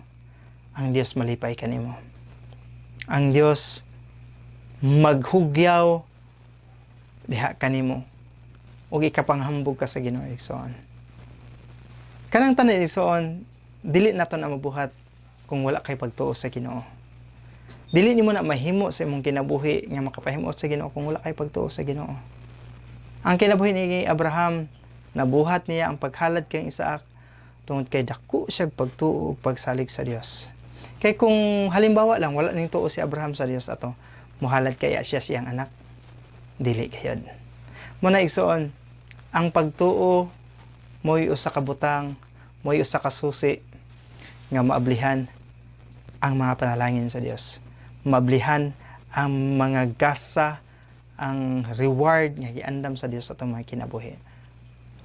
ang Dios malipay kanimo. Ang Dios maghugyaw diha kanimo ug ikapanghambog ka sa Ginoo, igsoon. Kanang tanan, igsoon, dili nato na mabuhat kung wala kay pagtuo sa Ginoo. Dili nimo na mahimo sa imong kinabuhi nga makapahimuot sa Ginoo kung wala kay pagtuo sa Ginoo. Ang kinabuhi ni Abraham, nabuhat niya ang paghalad kang Isaac tungod kay dako siya pagtuo ug pagsalig sa Dios. Kay kung halimbawa lang wala ning tuo si Abraham sa Dios ato, muhalad kaya siya siyang anak? Dili gayod. Muna, igsoon, ang pagtuo mo'y usa ka butang, mo'y usa ka susi nga maablihan ang mga panalangin sa Dios. Maablihan ang mga gasa, ang reward nga giandam sa Dios sa atong mga kinabuhi.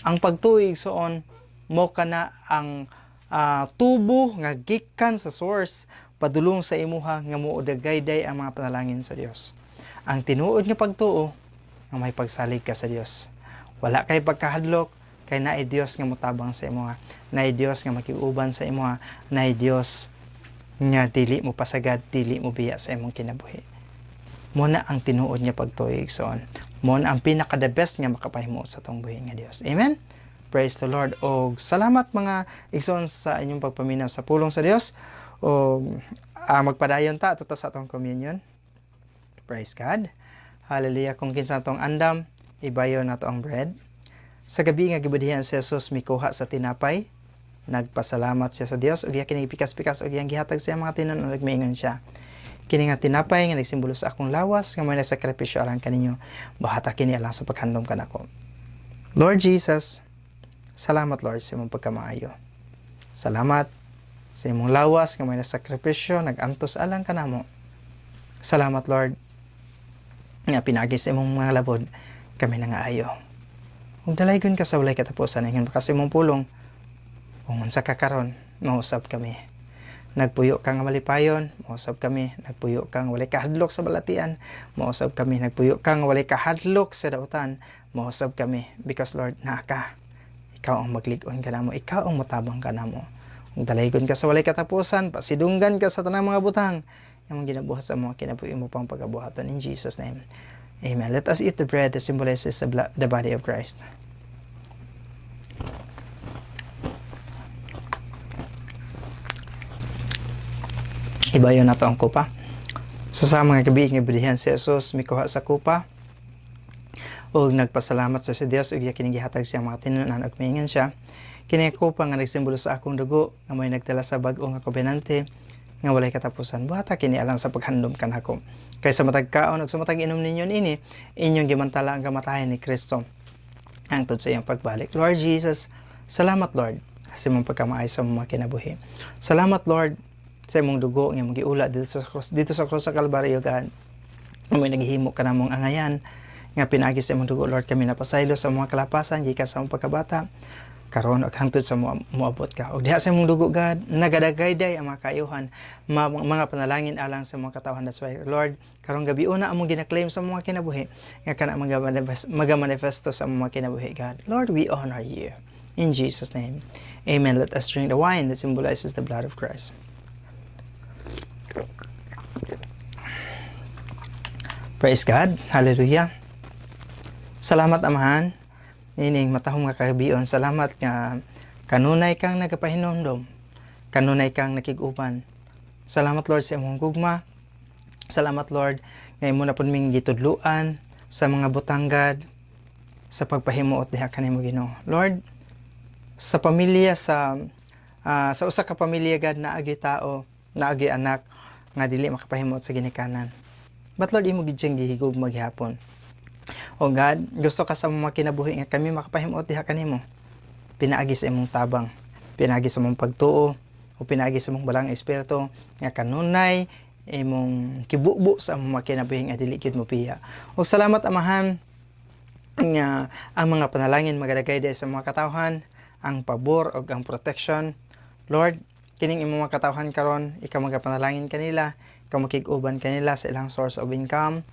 Ang pagtuo, igsoon, Mo kana ang tubo nga gikan sa source padulong sa imuha nga moudagayday ang mga panalangin sa Dios. Ang tinuod nga pagtuo nga may pagsalig ka sa Dios. Wala kay pagkahadlok kay naay Dios nga motabang sa imuha, naay Dios nga makiuban sa imuha, naay Dios nga dili mo pasagad, dili mo biya sa imong kinabuhi. Mo na ang tinuod nga pagtuo, igsoon. Mo na ang pinaka the best nga makapahimo sa atong buhi nga Dios. Amen. Praise the Lord. Og salamat, mga igsoon, sa inyong pagpaminaw sa pulong sa Dios. Og magpadayon ta ato sa atong communion. Praise God. Hallelujah. Kung kinsa atong andam, ibayo nato ang bread. Sa gabi nga gibudhian si Jesus, mikuha sa tinapay. Nagpasalamat siya sa Dios ug iya kini pikas-pikas ug iyang gihatag sa iyang mga tinunan ug miingon siya: "Kini nga tinapay nga nagsimbolo sa akong lawas nga may nasakripisyo alang kaninyo. Buhata kini alang sa paghandom kanako." Lord Jesus, salamat, Lord, sa imong pagkamaayo. Salamat sa imong lawas nga may nasakripisyo, nag-antos alang kanamo. Salamat, Lord, nga pinaagi sa imong mga labod kami nangaayo. Ug dalaygon ka sa walay katapusan, ingon pa sa imong pulong, kung unsa ka karon, mausab kami. Nagpuyo ka nga malipayon, mausab kami. Nagpuyo ka nga walay kahadlok sa balatian, mausab kami. Nagpuyo ka nga walay kahadlok sa dautan, mausab kami. Because, Lord, naa ka. Ikaw ang maglig-on kanamo, ikaw ang motabang kanamo. Ug dalaygon ka sa walay katapusan, pasidunggan ka sa tanang mga butang nga ginabuhat sa mga kinabuhi mo pang pagabuhaton, in Jesus' name. Amen. Let us eat the bread that symbolizes the body of Christ. Ibayo nato ang kupa. Sa mga gabi nga gibulihan si Jesus, mikuha sa kupa ug nagpasalamat sa Dios ug iya kini gihatag sa mga tinunan ug miingon siya: "Kini kupa nga nagsimbolo sa akong dugo nga may nagdala sa bag-o nga kobenante nga walay katapusan. Buhata kini alang sa paghandom kanako. Kay sa matag kaon ug sa matag inom ninyo niini, inyong gimantala ang kamatayan ni Kristo hangtod sa iyang pagbalik." Lord Jesus, salamat, Lord, sa imong pagkamaayo sa mga kinabuhi. Salamat, Lord, sa imong dugo nga imong giula dito sa cross sa Kalbaryo, God. May naghihimo ka namong angayan nga pinaagi sa imong dugo, Lord, kami napasaylo sa mga kalapasan gikan sa imong pagkabata karon ug hangtod sa moabot ka. Ug diha sa imong dugo, God, nagadagayday ang mga kaayuhan, mga panalangin alang sa mga katawhan. That's why, Lord, karong gabi una among gina-claim sa mga kinabuhi nga kana magamanifesto sa mga kinabuhi, God. Lord, we honor you. In Jesus' name. Amen. Let us drink the wine that symbolizes the blood of Christ. Praise God. Hallelujah. Salamat, Amahan. Ining matahom nga kagabion. Salamat nga kanunay kang nagapahinumdom. Kanunay kang nakig-uban. Salamat, Lord, sa imong gugma. Salamat, Lord, nga imo na pud ming gitudluan sa mga butang, God, sa pagpahimuot diha kanimo, Ginoo. Lord, sa pamilya sa usa ka pamilya, God, naagi tao, naagi anak nga dili makapahimuot sa ginikanan. But Lord, imo gid siyang gihigugma gihapon. O God, gusto ka sa mga kinabuhi nga kami makapahimuot diha kanimo. Pinaagi sa imong tabang, pinaagi sa imong pagtuo, o pinaagi sa imong Balaang Espiritu nga kanunay imong kibubo sa imong mga kinabuhi nga dili gyud mo piya. O salamat, Amahan, nga ang mga panalangin magadagay sa mga katawhan, ang pabor ug ang protection. Lord, kining imong mga katawhan karon, ikaw magapanalangin kanila, ikaw makig-uban kanila sa ilang source of income,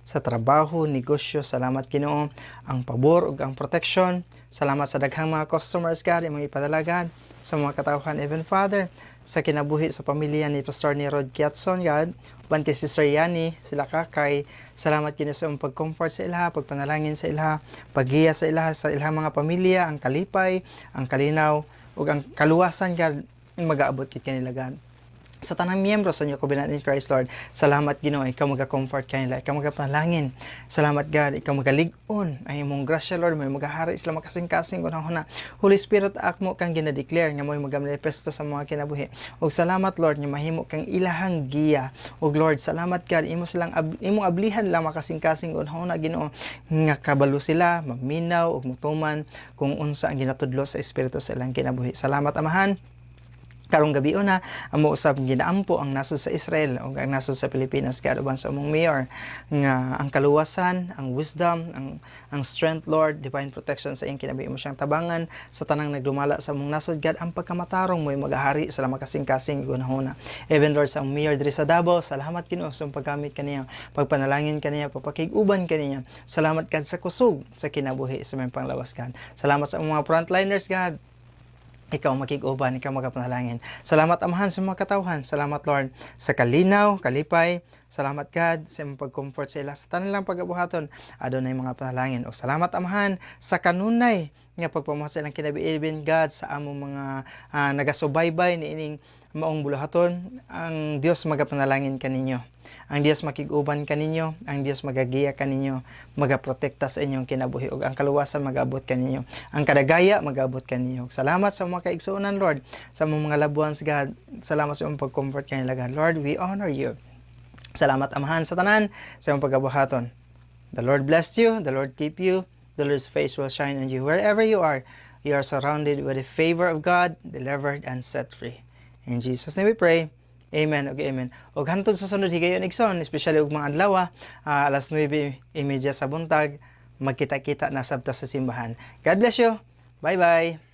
sa trabaho, negosyo. Salamat, Ginoo, ang pabor ug ang protection. Salamat sa daghang mga customers, God, imong ipadala, God, sa mga katawhan, even Father, sa kinabuhi sa pamilya ni Pastor ni Rod Kiatson, God, uban kay Sister Yani, sila kakay. Salamat, Ginoo, sa imong pag-comfort sa ilaha, pagpanalangin sa ilaha, paggiya sa ilaha, sa ilahang mga pamilya, ang kalipay, ang kalinaw, ug ang kaluwasan, God, magaabot gid kanila, God. Sa tanang miyembro sa New Covenant in Christ, Lord, salamat, Ginoo, ikaw maga-comfort kanila, ikaw magapanalangin. Salamat, God, ikaw magalig-on. Ang imong grasya, Lord, may magahari sila makasing-kasing hunahuna. Holy Spirit, akmo kang gina-declare nga mo'y magamanifesto sa mga kinabuhi. Ug salamat, Lord, nga mahimo kang ilahang giya. Ug Lord, salamat, God, imo silang imong ablihan lang makasing-kasing hunahuna, Ginoo, nga kabalo sila, maminaw ug mutuman kung unsa ang ginatudlo sa Espiritu sa ilang kinabuhi. Salamat, Amahan. Karong gabi una, amo usab ginaampo ang nasod sa Israel ug ang nasod sa Pilipinas, God, uban sa among mayor, nga ang kaluwasan, ang wisdom, ang strength, Lord, divine protection sa iyang kinabuhi mo siyang tabangan sa tanang nagdumala sa among nasod, God. Ang pagkamatarong mo'y magahari sa makasing-kasing gunahona. Even, Lord, sa among mayor diri sa Davao, salamat, Ginoo, sa paggamit kaniya, pagpanalangin kaniya, pagpakig-uban kaniya. Salamat, God, sa kusog sa kinabuhi sa among panglawas, God. Salamat sa among mga frontliners, God. Ikaw makig-uban, ikaw magapanalangin. Salamat, Amahan, sa mga katawhan. Salamat, Lord, sa kalinaw, kalipay. Salamat, God, sa imong pag-comfort sa ila sa tanan lang pagabuhaton. Adunay mga panalangin. O salamat, Amahan, sa kanunay nga pagpamuhat sa ilang kinabiibin, God, sa among mga nagasubaybay niining maong buluhaton. Ang Dios magapanalangin kaninyo. Ang Dios makig-uban kaninyo, ang Dios magagiya kaninyo, magaprotekta sa inyong kinabuhi ug ang kaluwasan magabot kaninyo. Ang kadagaya magabot kaninyo. Salamat sa mga kaigsuonan, Lord, sa mga loved ones, God. Salamat sa imong pag-comfort kanila, God. Lord, we honor you. Salamat, Amahan, sa tanan sa imong pagabuhaton. The Lord bless you, the Lord keep you, the Lord's face will shine on you wherever you are. You are surrounded with the favor of God, delivered and set free. In Jesus' name we pray. Amen ug amen. Ug hantod sa sunod higayon, igsoon, especially ug mga adlaw, alas 9:30 sa buntag, magkita-kita na sabta sa simbahan. God bless you. Bye-bye.